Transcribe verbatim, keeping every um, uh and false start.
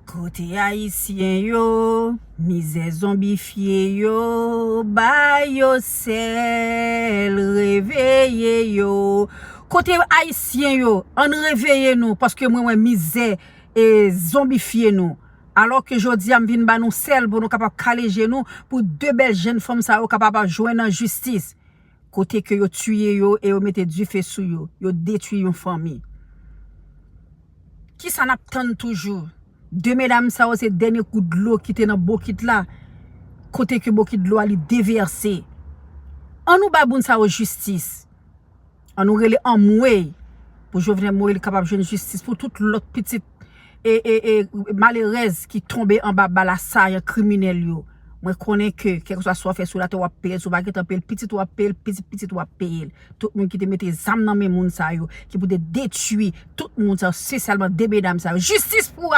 Kote ayisyen yo, mizè zonbifye yo, ba yo sèl, reveye yo. Kote ayisyen yo, ann reveye nou, paske mwen wè mizè e zonbifye nou. Alò ke jodi a m vin ba nou sèl pou nou kapab kale je nou, pou de bèl jenn fanm sa yo kapab jwenn an jistis. Kote ke yo tiye yo e yo mete dife sou yo, yo detwi yon fanmi. Kisa n ap tann toujou? De medam sa yo se dènye kout dlo ki te nan bokit la, kote ke bokit dlo a li devèse. Ann nou ba moun sa yo jistis. Ann nou rele anmwey pou Jovenel Moïse li kapab jwenn jistis, pou tout lòt pitit e, e, e malerèz ki tonbe anba bal asayan kriminèl yo. Mwen konnen ke kèlkeswa sa w fè sou latè w ap peye l, si w pa gentan peye l, pitit ou ap peye l, pitit pitit ou ap peye l. Tout moun ki te mete zam nan men moun sa yo, ki pou te detwi tout moun sa yo, espesyalman de medam sa yo. Jistis pou